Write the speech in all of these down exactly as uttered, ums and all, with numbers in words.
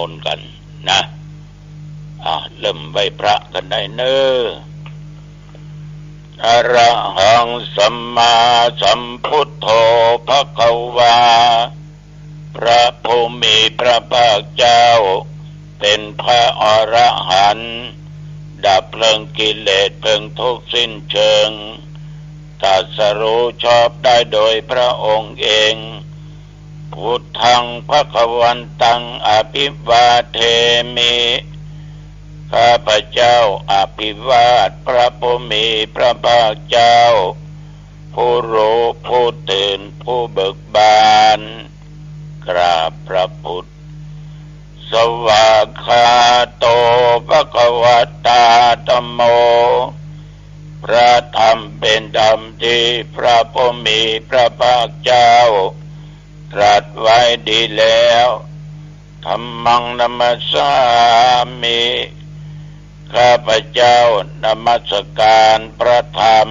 นกันนะ อ่ะ เริ่มไหว้พระกันได้เน้อ อะระหังสัมมาสัมพุทโธภะคะวา พระผู้มีพระภาคเจ้า เป็นพระอรหันต์ ดับเพลิงกิเลสเพลิงทุกข์สิ้นเชิง ตรัสรู้ชอบได้โดยพระองค์เอง พุทธังภะคะวันตัง อะภิวาเทมิ ข้าพเจ้าอภิวาทพระผู้มีพระภาคเจ้า ผู้รู้ผู้ตื่นผู้เบิกบาน กราบพระพุทธ สวากขาโตภะคะวะตาธัมโม พระธรรมเป็นธรรมที่พระผู้มีพระภาคเจ้า ตรัสไว้ดีแล้ว ธัมมังนะมัสสามิ ข้าพเจ้านมัสการพระธรรม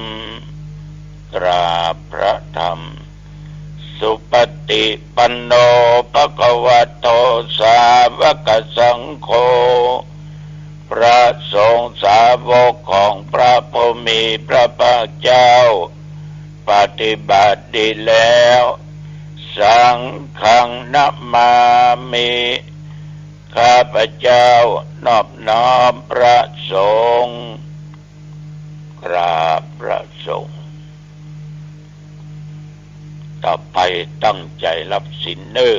กราบพระธรรม สุปฏิปันโนภะคะวะโตสาวกสังโฆ พระสงฆ์สาวกของพระผู้มีพระภาคเจ้า ปฏิบัติดีแล้ว สังฆังนะมามิ ข้าพเจ้านอบน้อมพระสงฆ์ กราบพระสงฆ์ ต่อไปตั้งใจรับศีลเน้อ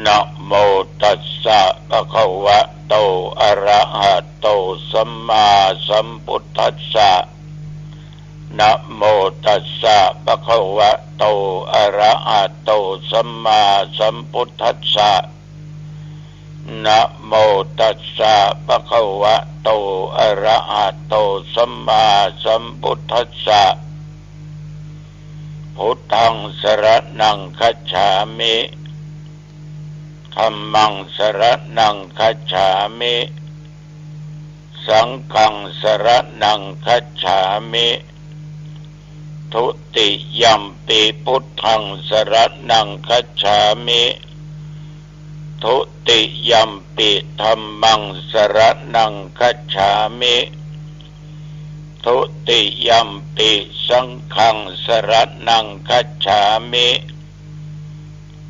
นะโมตัสสะภะคะวะโต อะระหะโต สัมมาสัมพุทธัสสะ นะโมตัสสะภะคะวะโต อะระหะโต สัมมาสัมพุทธัสสะ นะโมตัสสะภะคะวะโต อะระหะโต สัมมาสัมพุทธัสสะ พุทธังสรณังคัจฉามิ ธัมมังสรณังคัจฉามิ สังฆังสรณังคัจฉามิ ทุติยัมปิพุทธังสรณังคัจฉามิ ทุติยัมปิธัมมังสรณังคัจฉามิ ทุติยัมปิสังฆังสรณังคัจฉามิ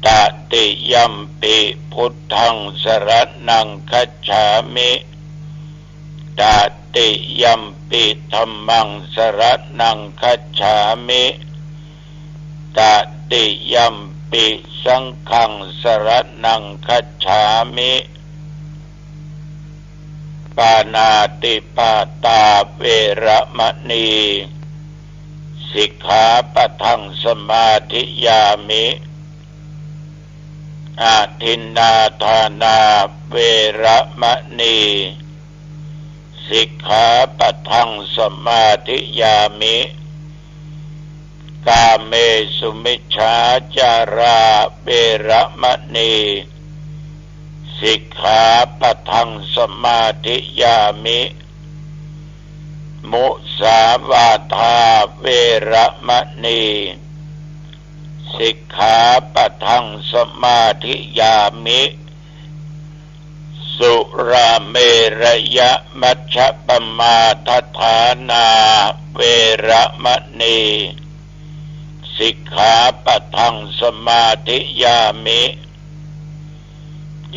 ตติยัมปิพุทธังสรณังคัจฉามิ ตติยัมปิธัมมังสรณังคัจฉามิ ตติยัมปิสังฆังสรณังคัจฉามิ ปาณาติปาตาเวระมะนี สิกขาปะทังสมาธิยามิ อทินนาทานาเวระมะนี สิกขาปะทังสมาธิยามิ กาเมสุมิจฉาจาราเวระมะนี สิกขาปะทังสมาธิยามิ มุสาวาทาเวระมะนี สิกขาปะทังสมาธิยามิ สุราเมรยมัชฌปมาทฐานาเวระมะนี สิกขาปะทังสมาธิยามิ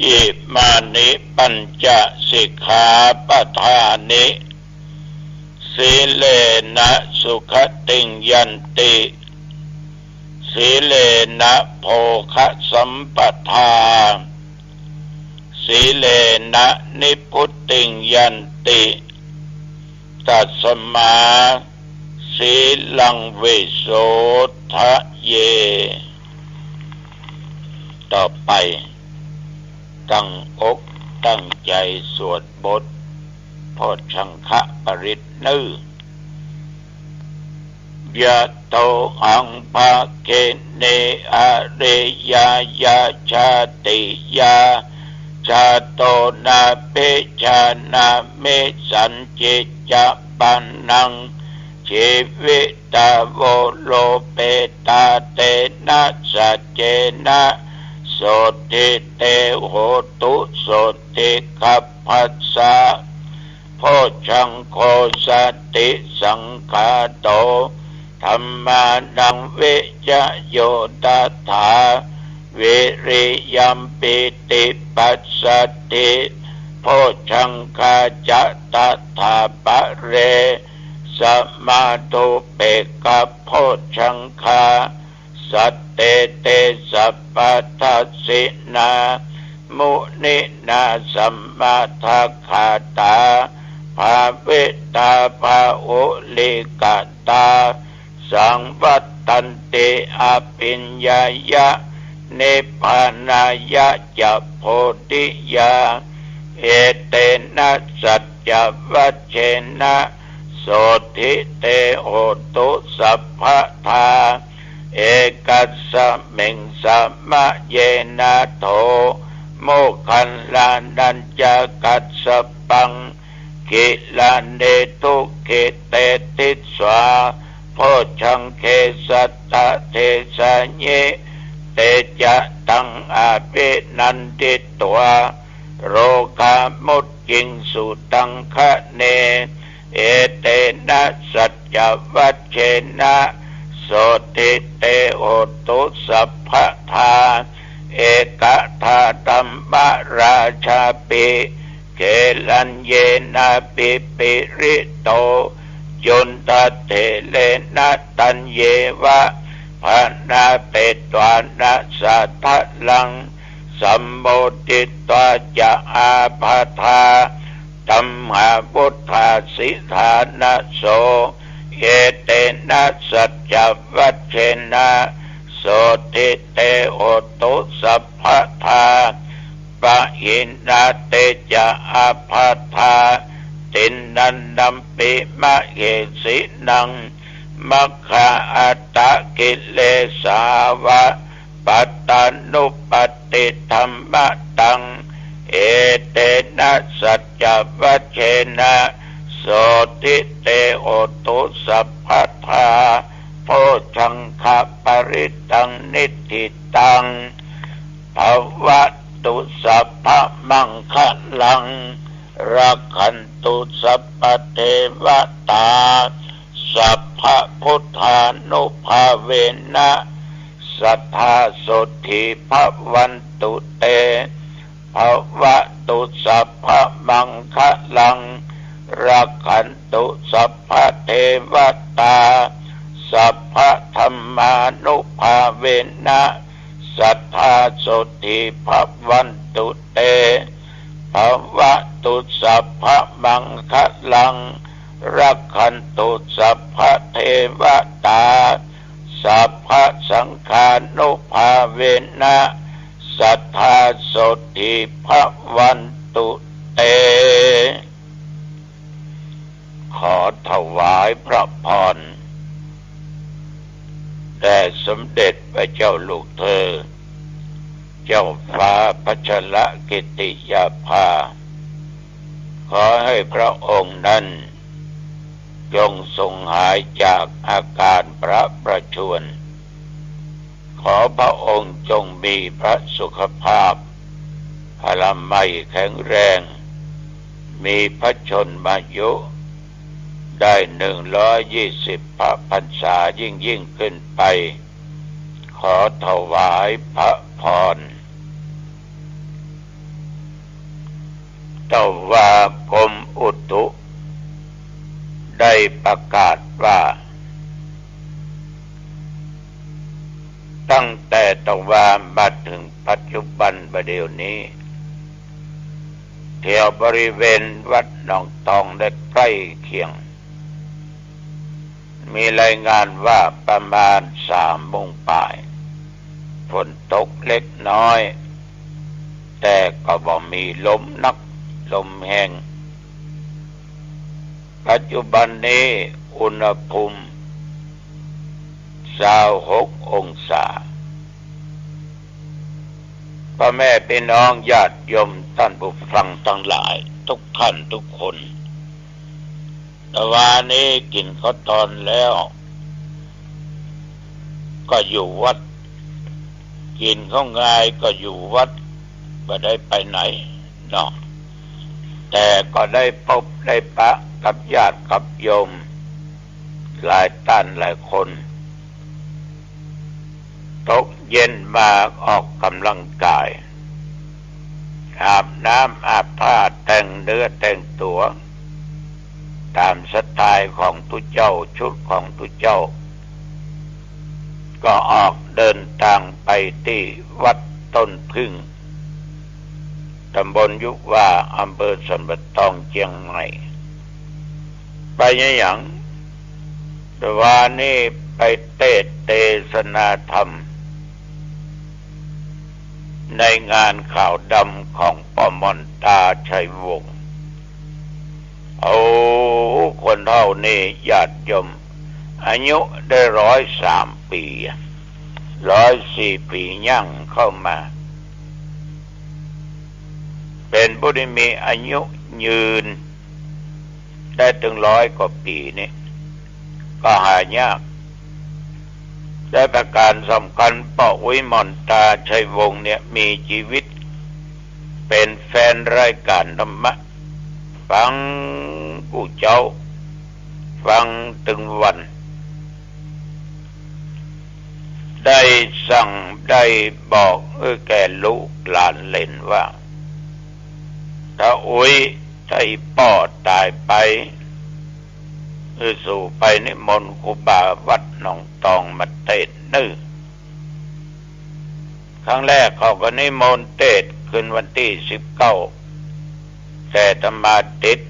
อิมานิปัญจสิกขาปะทานิ สีเลนะสุขติงยันติ สีเลนะโภคสัมปทา สีเลนะนิพพุติงยันติ ตัสมาสีลังวิโสทะเย ต่อไป ตั้งอกตั้งใจสวดบทโพชฌังคปริตรเน้อ ยะโตหังภะคิเน อะเรยะยะ ชาติยา จาโต นาเปชานามิ สัญจิจะปะนัง จีวิตา โวโรเปตา เตนะสัจเจนะ โสตถิเต โหตุ โสตถิคัพพะสสะ โพชฌังโค สติสังขาโต ธัมมานัง วิจโย ตถา วิริยัม ปีติ ปัสสัทธิ โพชฌังคา จะ ตถา ปะเร สมา ทุปเปกขะโพชฌังคา สัตเต เต สัพพะทัสสินา มุนินา สัมมาทักขาตา ภาวิตา บาหุลีกตา สังวัตตันติ อภิญญายะ นิพพานายะจะ โพธิญา เอเตนะ สัจจวัจเชนะ โสตถิเต โหตุ สัพพะทา เอกัสสะมิง สะมะเยนะ โถ โมคคัลลานัญจะกัสสะปัง กิลานิ ทุกขิเต ทิสสา โพชฌังเข สัตถะเทสะยิ เตจะตัง อภินันทิตวา โรกามุจจิงสุตังคะเน เอเตนะ สัจจวัจเชนะ โสตถิเต โหตุ สัพพะทา เอกทาธัมมราชาปิ เกลัญเยนะ ปิปิริโต จุณฑะเถเรนะ ตัญเยวะ ภะนะเปตวานะ สาทะลัง สัมโมทิตวาจะ อาภาธา ตัมหาวุฏฐาสิทานะโส เอเตนะ สัจจวัจเชนะ โสตถิเต โหตุ สัพพะทา ปะหินา เตจะ อาภาธา ติณณันนัมปิ มะเหสินัง มัคคาอัตตะกิเลสาหวะ ปัตตานุปัตติธัมมะตัง เอเตนะ สัจจวัจเชนะ โสตถิเต โหตุ สัพพะทา โพชฌังคะปะริตตัง นิฏฐิตัง ภะวะตุ สัพพะมังคะลัง รักขันตุ สัพพะเทวะตา สัพพะพุทธานุภาเวนะ สัตถาโสตถีภะวันตุเต ภะวะตุ สัพพะมังคะลัง รักขันตุ สัพพะเทวะตา สัพพะธัมมานุภาเวนะ สัตถาโสตถีภะวันตุเต ภะวะตุ สัพพะมังคะลัง รักขันตุ สัพพะเทวะตา สัพพะสังฆานุภาเวนะ สัตถาโสตถีภะวันตุเต ขอถวายพระพรแด่สมเด็จพระเจ้าลูกเธอ เจ้าฟ้าพัชรกิติยาภา ขอให้พระองค์นั้นจงทรงหายจากอาการพระประชวร ขอพระองค์จงมีพระสุขภาพพลามัยแข็งแรง มีพระชนมายุได้หนึ่งร้อยยี่สิบพระพรรษายิ่งๆ ขึ้นไป ขอถวายพระพร ตะวากรมอุตุได้ประกาศว่า ตั้งแต่ตะวามาถึงปัจจุบันบ่าเดี่ยวนี้ แถวบริเวณวัดหนองตองและใกล้เคียง มีรายงานว่าประมาณสามโมงปลาย ฝนตกเล็กน้อย แต่ก็บ่มีลมนัก ลมแฮง ปัจจุบันนี้อุณหภูมิซาวหกองศา พ่อแม่พี่น้องญาติโยมท่านผู้ฟังทั้งหลายทุกท่านทุกคน ตะวานี้กิ๋นข้าวตอนแล้ว ก็อยู่วัด กิ๋นข้าวงายก็อยู่วัด บ่ได้ไปไหนเนาะ แต่ก็ได้ปบได้ปะกับญาติกับโยมหลายต้านหลายคน ตกเย็นมาออกกำลังกาย อาบน้ำอาบผ้าแต่งเนื้อแต่งตั๋ว ต๋ามสไตล์ของตุ๊เจ้า ชุดของตุ๊เจ้า ก็ออกเดินตางไปตี้วัดต้นผึ้ง ต๋ำบลยุวา อำเภอสันป่าตอง เจียงใหม่ ไปอะหยัง แต่วานี้ไปเตสน์เตสนาธรรม ในงานขาวดำของป้อมอนตาชัยวงศ์ โอ้ คนเฒ่านี่ญาติโยม อายุได้ร้อยสามปี๋ ร้อยสี่ปี๋ย่างเข้ามา เป๋นผู้ตี้มีอายุยืน ได้ตึงร้อยกว่าปี๋นี่ ก็หายาก และประก๋านสำคัญ ป้ออุ๊ยมอนตาชัยวงศ์เนี่ย มีจีวิตเป๋นแฟนรายก๋านธรรมะ ฟังกู้เจ๊า ฟังตึงวัน ได้สั่งได้บอกหื้อแก่ลูกหลานเหลนว่า ถ้าอุ๊ย ถ้าอี่ป้อต๋ายไป หื้อสูไปนิมนต์ครูบาวัดหนองตองมาเตสน์เน่อ ครั้งแรกเขาก็นิมนต์เตสน์คืนวันตี้สิบเก้า แต่อาตมาติด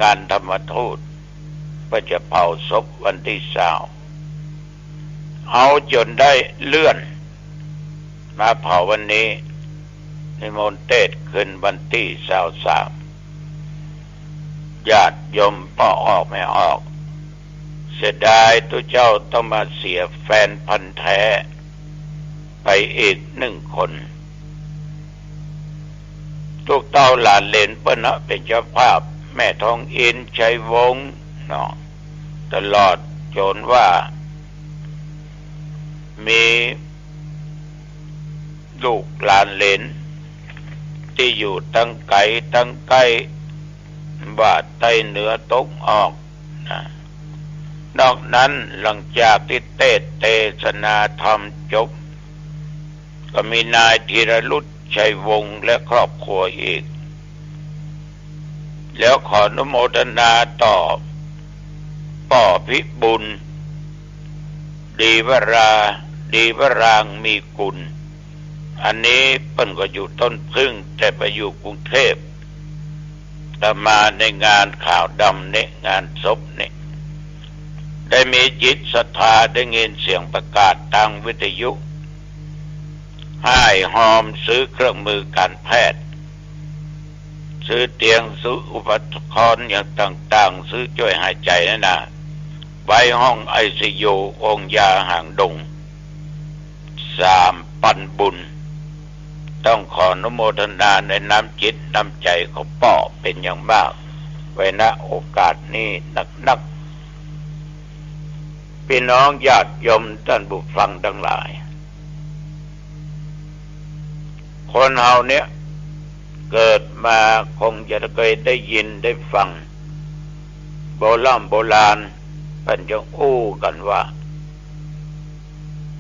งานธรรมทูต เปื้อจะเผาศพวันตี้ซาว เอาจ๋นได้เลื่อนมาเผาวันนี้ นิมนต์เตสน์คืนวันตี้ซาวสาม ญาติโยมป้อออกแม่ออก เสียดายตุ๊เจ้าต้องมาเสียแฟนพันธุ์แท้ไปอีกหนึ่งคน ลูกเต้าหลานเหลนเปิ้นเนาะ เป๋นเจ้าภาพ แม่ทองอินทร์ ชัยวงศ์เนาะ ตลอดจ๋นว่า มีลูกหลานเหลนตี้อยู่ตังไก๋ตังใก้ ว่าใต้เหนือตะวันออกนะ นอกนั้นหลังจากตี้เตสน์เตสนาธรรมจบ ก็มีนายธีรลุตน์ ชัยวงศ์ และครอบครัวอีก แล้วขออนุโมทนาต่อป้อพิบูลย์ ดีวรา ดีวรางค์มีกุล อันนี้เปิ้นก็อยู่ต้นผึ้ง แต่ไปอยู่กรุงเทพฯ อาตมาในงานขาวดำนี้ งานศพนี้ ได้มีจิตศรัทธาได้ยินเสียงประกาศตางวิทยุ ฮ่ายฮอมซื้อเครื่องมือการแพทย์ ซื้อเตียง ซื้ออุปกรณ์อย่างต่างๆ ซื้อจ้วยหายใจ๋นั่นน่ะ ไว้ห้องไอซียู โฮงยาหางดง สามปันบุญ ต้องขออนุโมทนาในน้ำจิตน้ำใจ๋ของป้อเป๋นอย่างมาก ไว้ ณ โอกาสนี้นักๆ ปี้น้องญาติโยมต้านผู้ฟังตังหลาย คนเฮาเนี่ย เกิดมาคงจะเกยได้ยินได้ฟัง โบร่ำโบราณเปิ้นจะอู้กั๋นว่า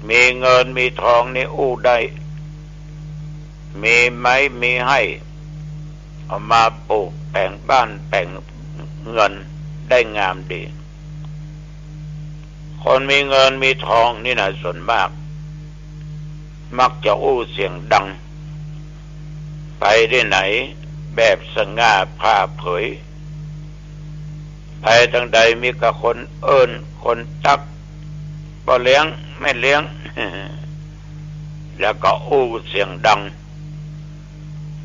มีเงินมีทองนี่อู้ได้ มีไม้มีไฮ่ เอามาปลูกแป๋งบ้านแป๋งเฮือนได้งามดี คนมีเงินมีทองนี่นะ ส่วนมาก มักจะอู้เสียงดัง ไปตี้ไหนแบบสง่าผ่าเผย ไปตางใดมีก้าคนเอิ้นคนตั๊ก ป้อเลี้ยง แม่เลี้ยง แล้วก็อู้เสียงดัง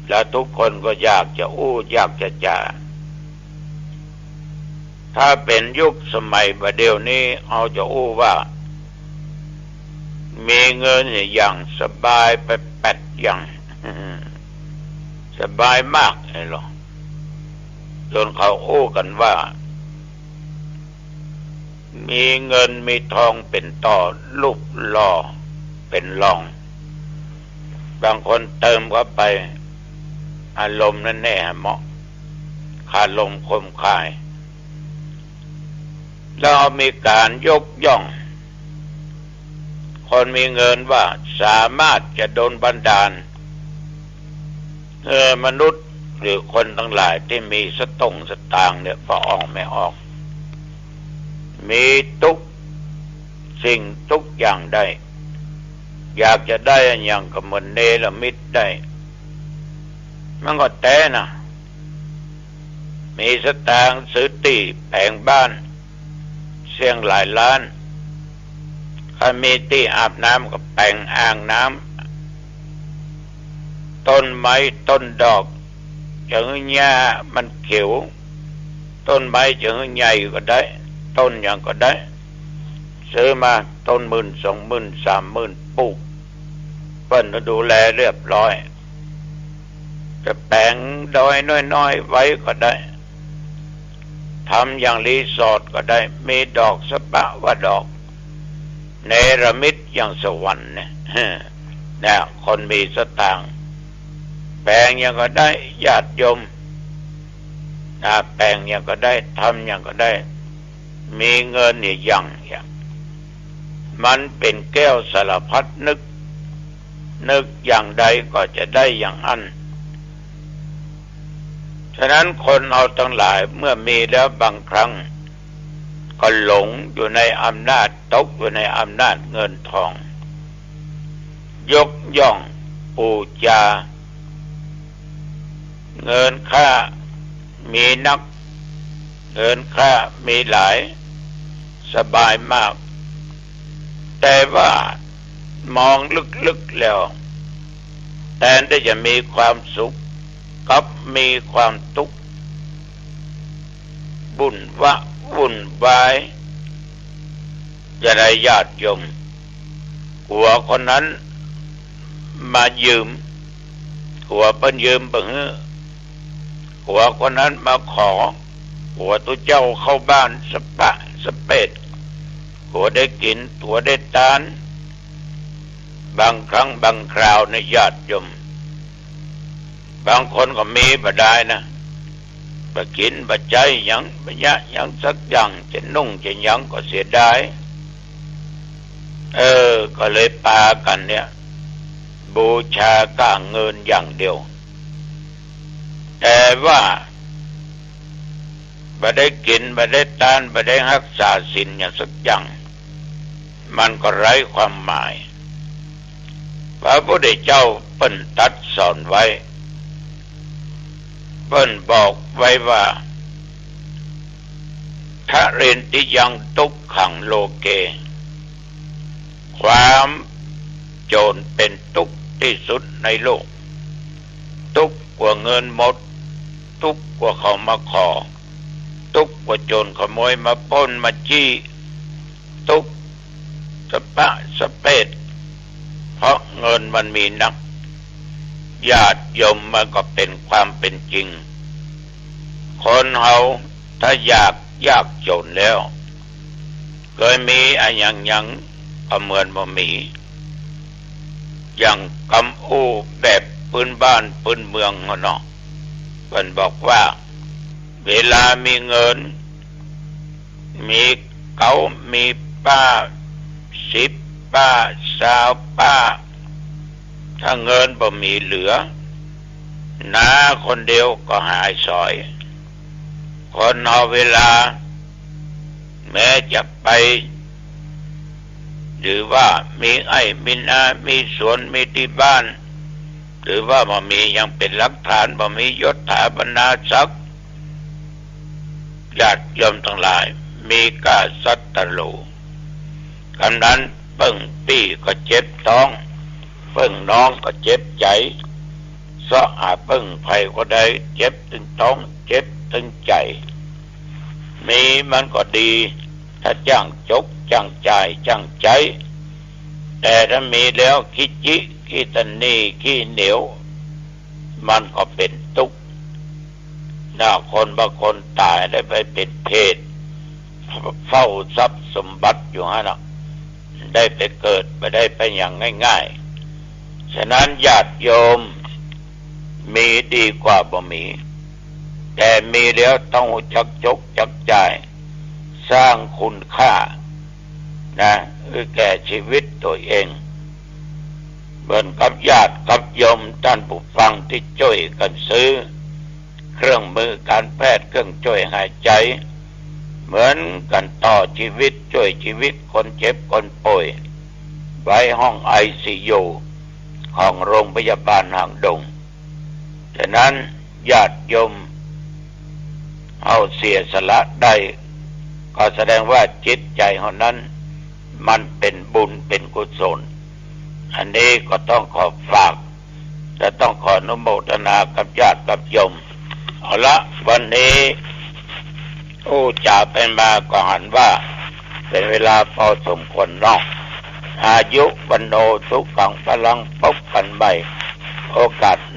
แล้วทุกคนก็อยากจะอู้อยากจะจ๋า ถ้าเป๋นยุคสมัยบ่าเดี่ยวนี้ เฮาจะอู้ว่า มีเงินอย่างสบายไปแป๊ดอย่าง สบายมากเลยเหรอ จนเขาอู้กั๋นว่า มีเงินมีทองเป๋นต่อ รูปหล่อเป๋นรอง บางคนเติมเข้าไป อารมณ์นั้นแน่เหมาะ คารมคมคาย แล้วมีก๋านยกย่องคนมีเงินว่าสามารถจะดลบันดาล เออ มนุษย์หรือคนตังหลายตี้มีสตุ้งสตางค์เนี่ย ผ่ออ่องแม่ออก มีตุ๊กสิ่งตุ๊กอย่างได้ อยากจะได้อะหยังก็เหมือนเนรมิตได้ มันก็แต๊นะ มีสตางค์ซื้อตี้แป๋งบ้าน เสี้ยงหลายล้าน ใค่มีตี้อาบน้ำก็แป๋งอ่างน้ำ ต้นไม้ต้นดอก จะหื้อหญ้ามันเขียว ต้นไม้จะหื้อใหญ่ก็ได้ ต้นหยังก็ได้ ซื้อมาต้นหมื่น สองหมื่น สามหมื่น ปลูก เปิ้นก็ดูแลเรียบร้อย จะแป๋งดอยน้อยๆ ไว้ก็ได้ ทำอย่างรีสอร์ทก็ได้ มีดอกสะปะว่าดอก เนรมิตอย่างสวรรค์เนี่ย เนี่ย คนมีสตางค์ แป๋งหยังก็ได้ ญาติโยม นะ แป๋งหยังก็ได้ ทำหยังก็ได้ มีเงินนี่อย่าง อย่าง มันเป๋นแก้วสารพัดนึก นึกอย่างใดก็จะได้อย่างอั้น ฉะนั้นคนเฮาตังหลายเมื่อมีแล้วบางครั้งก็หลงอยู่ในอำนาจ ตกอยู่ในอำนาจเงินทอง ยกย่องปู๋จา เงินข้ามีนัก เงินข้ามีหลาย สบายมาก แต่ว่ามองลึกๆ แล้ว แตนตี้จะมีความสุข กลับมีความตุ๊กข์ วุ่นวะวุ่นวาย จะได้ญาติโยม กั๋วคนนั้นมายืม กั๋วเปิ้นยืมบ่หื้อ กั๋วคนนั้นมาขอ กั๋วตุ๊เจ้าเข้าบ้านสะปะสะเปด กั๋วได้กิ๋น กั๋วได้ตาน บางครั้งบางคราวเนี่ยญาติโยม บางคนก็มีบ่ดายนะ บ่กิ๋นบ่ใจ๊หยัง บ่ยะหยังสักอย่าง จะนุ่งจะหยังก็เสียดาย เออ ก็เลยปากั๋นเนี่ย บูชาก้าเงินอย่างเดียว แต่ว่าบ่ได้กิ๋น บ่ได้ตาน บ่ได้ฮักษาศีลหยังสักอย่าง มันก็ไร้ความหมาย พระพุทธเจ้าเปิ้นตรัสสอนไว้ เปิ้นบอกไว้ว่า ทะเรนติยัง ตุ๊กขัง โลเก ความโจ๋รเป๋นตุ๊กข์ตี้สุดในโลก ตุ๊กข์กั๋วเงินหมด ตุ๊กข์กั๋วเขามาขอ ตุ๊กข์กั๋วโจ๋รขโมยมาป้นมาจี้ ตุ๊กข์สะปะสะเปด เพราะเงินมันมีนัก ญาติโยม มันก็เป๋นความเป๋นจริง คนเฮาถ้าอยากยากจ๋นแล้ว เกยมีอะหยังหยังก็เหมือนบ่มี อย่างกำอู้แบบปื๊นบ้านปื๊นเมืองหั้นเนาะ เปิ้นบอกว่า เวลามีเงิน มีเก๊า มีป้า สิบป้า ซาวป้า ถ้าเงินบ่มีเหลือ น้าคนเดียวก็หายสอย คนเฮาเวลา แม้จะไป หรือว่ามีไฮ่มีนา มีสวน มีตี้บ้าน หรือว่าบ่มีหยังเป๋นหลักฐาน บ่มียศถาบรรณาศักดิ์ ญาติโยมตังหลาย มีก้าสัตว์ตะหลู่ กำนั้นเปิ้งปี้ก็เจ็บต๊อง เปิ้งน้องก็เจ็บใจ๋ เซาะหาเปิ้งใผก็ได้ เจ็บตึงต๊อง เจ็บตึงใจ๋ มีมันก็ดี ถ้าจ้างจก จ้างจ่าย จ้างใจ๊ แต่ถ้ามีแล้วขี้จิ ขี้ตะหนี่ ขี้เหนียว มันก็เป๋นตุ๊กข์ นะ คนบางคนต๋ายได้ไปเป๋นเปรต เฝ้าทรัพย์สมบัติอยู่หั้นน่ะ ได้ไปเกิด บ่ได้ไปหยังง่ายๆ ฉะนั้นญาติโยมมีดีกว่าบ่มี แต่มีแล้วต้องฮู้จักจกจักจ่าย สร้างคุณค่านะ หื้อแก่ชีวิตตัวเอง เหมือนกับญาติกับโยมต้านผู้ฟังตี้จ้วยกั๋นซื้อ เครื่องมือก๋านแพทย์ เครื่องจ้วยหายใจ๋ เหมือนกั๋นต่อจีวิต จ้วยจีวิตคนเจ็บคนป่วย ไว้ห้องไอซียูของโรงพยาบาลหางดง ฉะนั้นญาติโยมเฮาเสียสละได้ ก็แสดงว่าจิตใจ๋เฮานั้นมันเป๋นบุญเป๋นกุศล อันนี้ก็ต้องขอฝาก และต้องขออนุโมทนากับญาติกับโยม เอาละ วันนี้อู้จ๋าไปมาก็หันว่าเป๋นเวลาพอสมควรเนาะ อายุ วัณโณ สุขัง พลัง พบกั๋นใหม่โอกาสหน้า